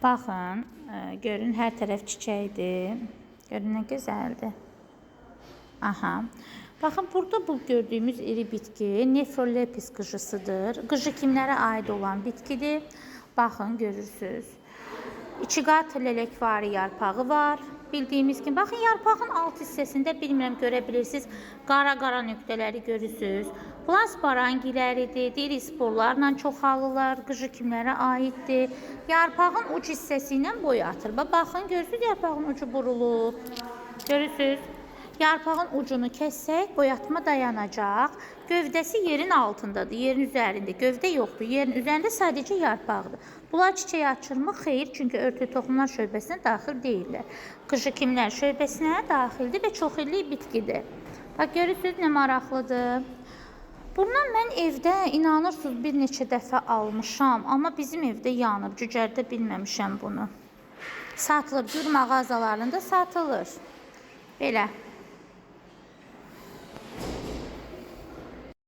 Baxın, görün hər tərəf çiçəkdir. Görün nə gözəldir. Aha. Baxın, burada bu gördüyümüz iri bitki Nefrolepis qıcısıdır. Qıcı kimlərə aid olan bitkidir. Baxın, görürsünüz. İki qat lələkvari yarpağı var. Bildiyimiz kimi, baxın, yarpağın alt hissəsində bilmirəm görə bilirsiniz, qara-qara nöqtələri görürsünüz. Bunlar sparangiləridir, diri sporlarla çoxalırlar, qıcı kimlərə aiddir. Yarpağın uc hissəsi ilə boy atır. Baxın, görürsünüz, yarpağın ucu burulub. Görürsünüz? Yarpağın ucunu kəssək, boyatma dayanacaq. Gövdəsi yerin altındadır, yerin üzərində. Gövdə yoxdur, yerin üzərində sadəcə yarpaqdır. Bunlar çiçək açırmı? Xeyr, çünki örtülü toxumlar şöbəsinə daxil deyillər. Qıcı kimlər şöbəsinə daxildir və çox illik bitkidir. Bax, görürsünüz, nə maraqlıdır. Bundan mən evdə, inanırsınız, bir neçə dəfə almışam, amma bizim evdə yanıb, cücərdə bilməmişəm bunu. Satılır, gül mağazalarında satılır. Belə.